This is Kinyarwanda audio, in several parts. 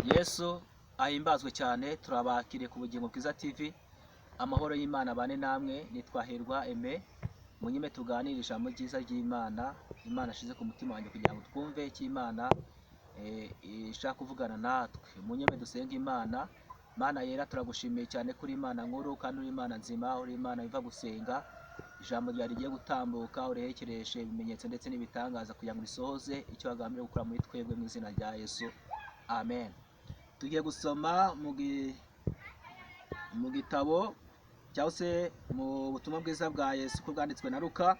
Yesu ahimbazwe cyane. Turabakiriye ku Bugingo Bwiza TV. Amahoro y'Imana bane namwe. Nitwa Hirwa Aime. Munyime tuganire ijambo ryiza ry'Imana Imana ashize ku mutima wanjye kugira ngo twumve icyo Imana ishaka kuvugana natwe. Munyime dusenge Imana. Mana yera, turagushimiye cyane kuri Imana nkuru kandi uri Imana nzima, uri Imana iva gusenga. Ijambo ryawe rigiye gutambuka, urehekereshe ibimenyetso ndetse n'ibitangaza kugira ngo risohoze icyo wagambiriye gukora muri twebwe, mu izina rya Yesu, amen. Tugiye gusoma mu gitabo cyangwa se mu butumwa bwiza bwa Yesu uko bwanditswe na Luka,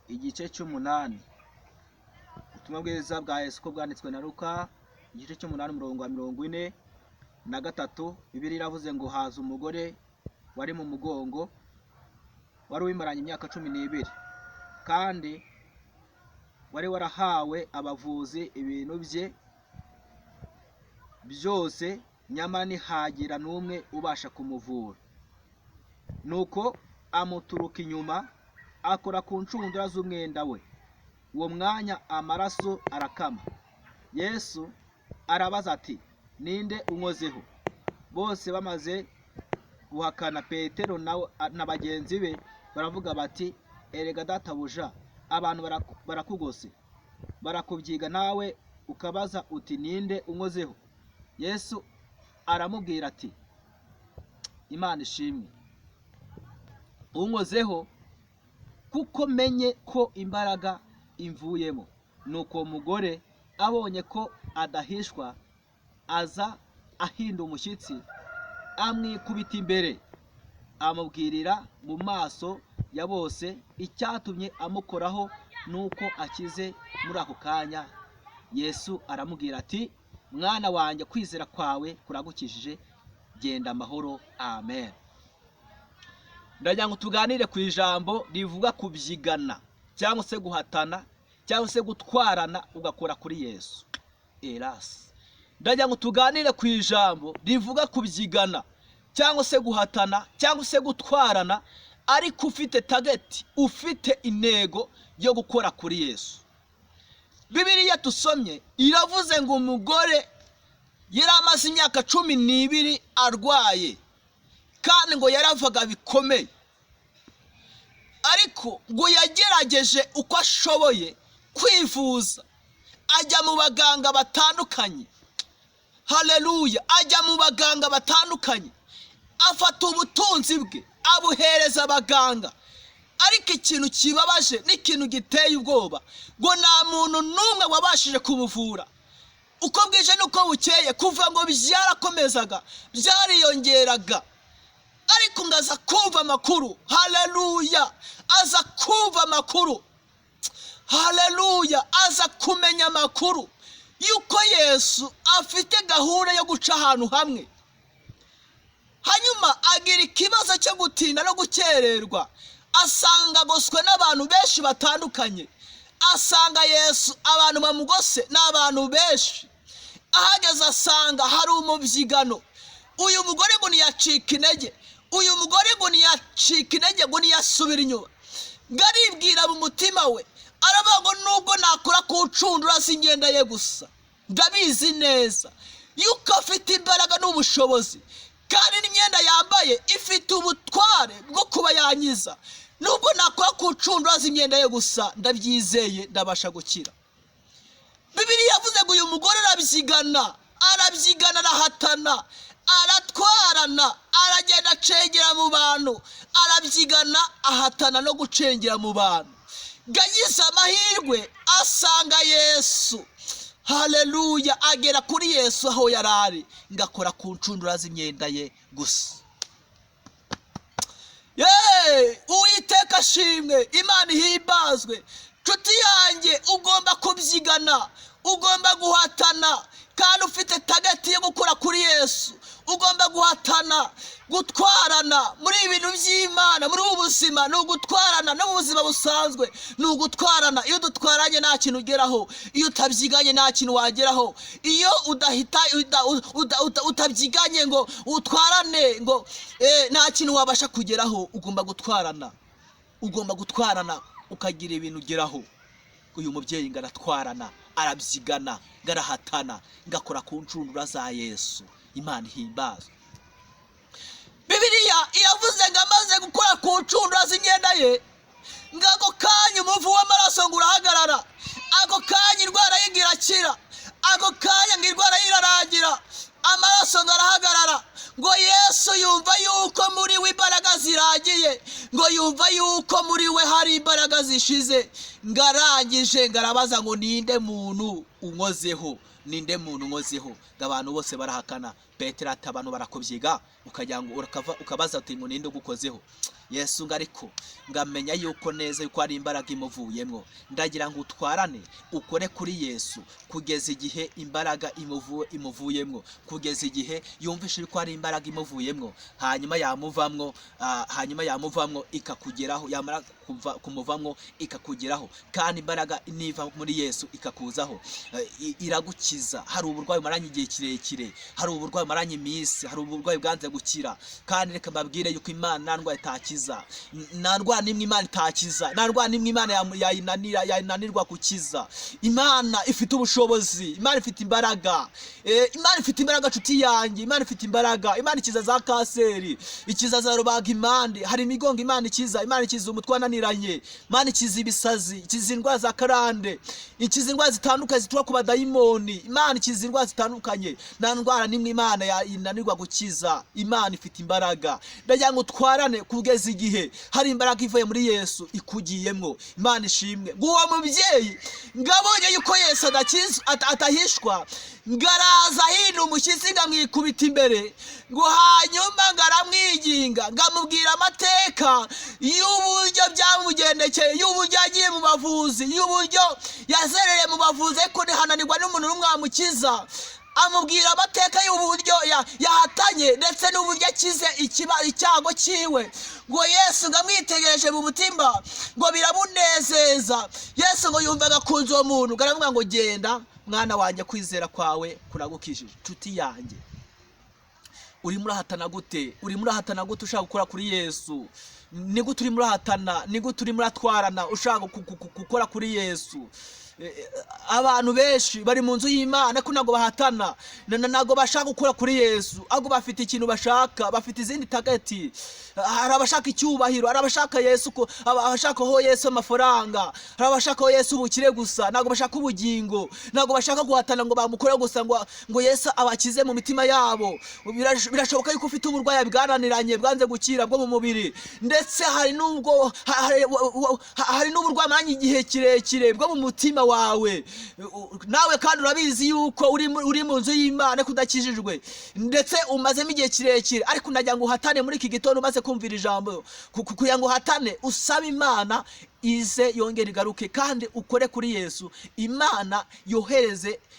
igice cy'umunani. Ubutumwa bwiza bwa Yesu uko bwanditswe na Luka, igice cy'umunani, umurongo wa 43. Bibiliya iravuze ngo: "Haza umugore wari mu mugongo, wari wimaranye imyaka 12, kandi wari warahawe abavuzi ibintu bye byose, nyamara ntihagira n'umwe ubasha kumuvura. Nuko amuturuka inyuma, akora ku nshundura z'umwenda we. Uwo mwanya amaraso arakama. Yesu arabaza ati: 'Ninde unkozeho?' Bose bamaze guhakana, Petero na bagenzi be baravuga bati: 'Erega databuja, abantu barakugose, barakubyiga, nawe ukabaza uti: Ninde unkozeho?' Yesu aramubwira ati: 'Imana ishimwe, unkozeho, kuko menye ko imbaraga imvuyemo.' Nuko uwo mugore abonye ko adahishwa, aza ahinda umushyitsi, amwikubita imbere, amubwirira mu maso ya bose icyatumye amukoraho nuko akize muri ako kanya. Yesu aramubwira ati: 'Mwana wanjye, kwizera kwawe kuragukijije, genda amahoro.' Amen." Ndagira ngo tuganire ku ijambo rivuga kubyigana cyangwa se guhatana cyangwa se gutwarana ugakora kuri Yesu. Erasi, ndagira ngo tuganire ku ijambo rivuga kubyigana cyangwa se guhatana cyangwa se gutwarana, ariko ufite target, ufite intego yo gukora kuri Yesu. Bibiliya dusomye iravuze ngo umugore yari amaze imyaka 12 arwaye, kandi ngo yaravaga bikomeye, ariko ngo yagerageje uko ashoboye kwivuza, ajya mu baganga batandukanye. Haleluya! Ajya mu baganga batandukanye, afata ubutunzi bwe abuhereza abaganga, ariko ikintu kibabaje n'ikintu giteye ubwoba, ngo nta muntu n'umwe wabashije kumuvura. Uko bwije n'uko bukeye, kuva ngo byarakomezaga, byariyongeraga, ariko ngo aza kumva amakuru. Haleluya! Aza kumva amakuru. Haleluya! Aza kumenya amakuru y'uko Yesu afite gahunda yo guca ahantu hamwe. Hanyuma agira ikibazo cyo gutinda no gukererwa, asanga agoswe n'abantu benshi batandukanye. Asanga Yesu abantu bamugose ni abantu benshi. Ahageze asanga hari umubyigano. Uyu mugore ngo ntiyacika intege, uyu mugore ngo ntiyacika intege, ngo ntiyasubira inyuma, ngo aribwira mu mutima we, aravuga ngo: "Nubwo nakora ku ncundura z'imyenda ye gusa, ndabizi neza yuko afite imbaraga n'ubushobozi, kandi n'imyenda yambaye ifite ubutware bwo kuba yankiza. Nubwo nakora ku ncundura z'imyenda ye gusa, ndabyizeye, ndabasha gukira." Bibiliya yavuze ngo uyu mugore arabyigana, arabyigana, arahatana, aratwarana, aragenda acengera mu bantu, arabyigana, ahatana no gucengera mu bantu. Ngo agize amahirwe asanga Yesu. Haleluya! Agera kuri Yesu aho yari ari, ngo akora ku ncundura z'imyenda ye gusa. Yeee! Uwiteka ashimwe, Imana ihimbazwe. Nshuti yanjye, ugomba kubyigana, ugomba guhatana kandi ufite target yo gukora kuri Yesu. Ugomba guhatana, gutwarana muri ibi bintu by'Imana. Muri ubu buzima ni ugutwarana, no mu buzima busanzwe ni ugutwarana. Iyo udutwaranye nta kintu ugeraho, iyo utabyiganye nta kintu wageraho, iyo udahita utabyiganye ngo utwarane ngo nta kintu wabasha kugeraho. Ugomba gutwarana, ugomba gutwarana ukagira ibintu ugeraho. Uyu mubyeyi ngo aratwarana. Arabyigana, ngarahatana, ngakora ku ncundura za Yesu. Imana ihimbazwe. Bibiliya iravuze ngo amaze gukora ku ncundura z'imyenda ye, ngo ako kanya umuvu w'amaraso ngo urahagarara, ako kanya indwara ye ngo irakira, ako kanya ngo indwara ye irarangira, amaraso ngo arahagarara. Ngo Yesu yumva yuko muri we imbaraga zirangiye, ngo yumva yuko muri we hari imbaraga zishize. Ngo arangije ngo arabaza ngo: "Ninde muntu unkozeho? Ninde muntu unkozeho?" Ngo abantu bose barahakana. Petero ati: "Abantu barakubyiga, ukagira ngo urakava, ukabaza uti ngo ninde ugukozeho?" Yesu ngo ariko ngamenya yuko neza yuko hari imbaraga imuvuyemo. Ndagira ngo utwarane, ukore kuri Yesu kugeza igihe imbaraga imuvuyemo, kugeza igihe yumvishe yuko hari imbaraga imuvuyemo. Hanyuma yamuvamwo, hanyuma yamuvamwo ikakugeraho, yamara kumuvamwo ikakugeraho. Kandi imbaraga niva muri Yesu ikakuzaho, iragukiza. Hari uburwayi umaranye igihe kirekire, hari uburwayi umaranye iminsi, hari uburwayi bwanze gukira. Kandi reka mbabwire yuko Imana nta ndwara itakiza, nta ndwara n'imwe Imana itakiza, nta ndwara n'imwe Imana yayinanirwa gukiza. Imana ifite ubushobozi, Imana ifite imbaraga. Imana ifite imbaraga, nshuti yanjye, Imana ifite imbaraga. Imana ikiza za kanseri, ikiza za rubagimpande, hari imigongo Imana ikiza, Imana ikiza umutwe wananiranye, Imana ikiza ibisazi, ikiza indwara za karande, ikiza indwara zitandukanye zituruka ku badayimoni. Imana ikiza indwara zitandukanye, nta ndwara n'imwe Imana inanirwa gukiza. Imana ifite imbaraga. Ndagira ngo utwarane kugeza igihe hari imbaraga ivuye muri Yesu ikugiyemwo. Imana ishimwe. Ngo uwo mubyeyi ngabonye yuko Yesu atahishwa, ngo araza ahinda umushyitsi, ngo amwikubita imbere, ngo hanyuma ngo aramwinginga, ngo amubwira amateka y'uburyo byamugendekeye, y'uburyo yagiye mu bavuzi, y'uburyo yazerereye mu bavuzi ariko ntihananirwa n'umuntu n'umwe wamukiza. Amubwira amateka y'uburyo yahatanye ndetse n'uburyo akize icyago cyiwe. Ngo Yesu ngo amwitegereje mu mutima, ngo biramunezeza. Yesu ngo yumvaga akunze uwo muntu, ngo aravuga ngo: "Genda mwana wanjye, kwizera kwawe kuragukijije." Nshuti yanjye, urimo urahatana gute? Urimo urahatana gute ushaka gukora kuri Yesu? Ni gute urimo urahatana? Ni gute urimo uratwarana ushaka gukora kuri Yesu? Abantu benshi bari mu nzu y'Imana ariko ntabwo bahatana, ntabwo bashaka gukora kuri Yesu, ahubwo bafite ikintu bashaka, bafite izindi target. Hari abashaka icyubahiro, hari abashaka Yesu ko abashaka ho Yesu amafaranga, hari abashaka ho Yesu ubukire gusa, ntabwo bashaka ubugingo, ntabwo bashaka guhatana ngo bamukore gusa ngo Yesu abakize mu mitima yabo. Birashoboka yuko ufite uburwayi bwananiranye, bwanze gukira, bwo mu mubiri, ndetse hari n'ubwo hari n'uburwayi maranye igihe kirekire bwo mu mutima wawe. Nawe kandi urabizi yuko uri mu nzu y'Imana ariko udakijijwe, ndetse umazemo igihe kirekire. Ariko ndagira ngo uhatane muri iki gitondo umaze kumvira ijambo, kugira ngo uhatane, usabe Imana ize yongere igaruke kandi ukore kuri Yesu. Imana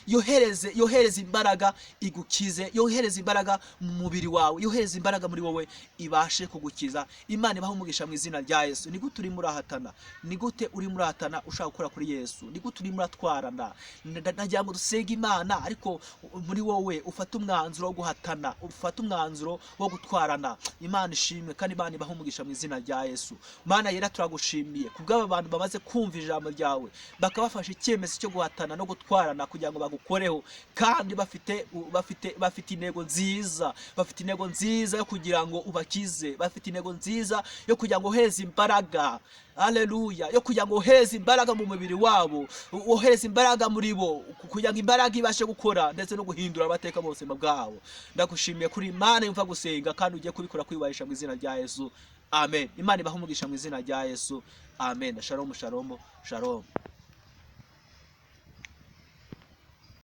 yohereze imbaraga igukize, yohereze imbaraga mu mubiri wawe, yohereze imbaraga muri wowe ibashe kugukiza. Imana ibahe umugisha mu izina rya Yesu. Ni gute urimo urahatana? Ni gute urimo urahatana ushaka gukora kuri Yesu? Ni gute urimo uratwarana? Ndagira ngo dusenge Imana, ariko muri wowe ufate umwanzuro wo guhatana, ufate umwanzuro wo gutwarana. Imana ishimwe kandi Imana ibahe umugisha mu izina rya Yesu. Mana yera, turagushimiye kubw'aba bantu bamaze kumva ijambo ryawe, bakabafasha icyemezo cyo guhatana no gutwarana kugira ngo bagukoreho, kandi bafite intego nziza, bafite intego nziza yo kugira ngo ubakize, bafite intego nziza yo kugira ngo uheze imbaraga, haleluya, yo kugira ngo wohereze imbaraga mu mubiri wabo, wohereze imbaraga muri bo, kugira ngo imbaraga ibashe gukora ndetse no guhindura amateka mu buzima bwabo. Ndagushimiye kuri Imana yumva gusenga, kandi ugiye kubikora kwiyubahisha mu izina rya Yesu, amen. Imana ibahe umugisha mu izina rya Yesu, amen. Shalom, shalom, shalom.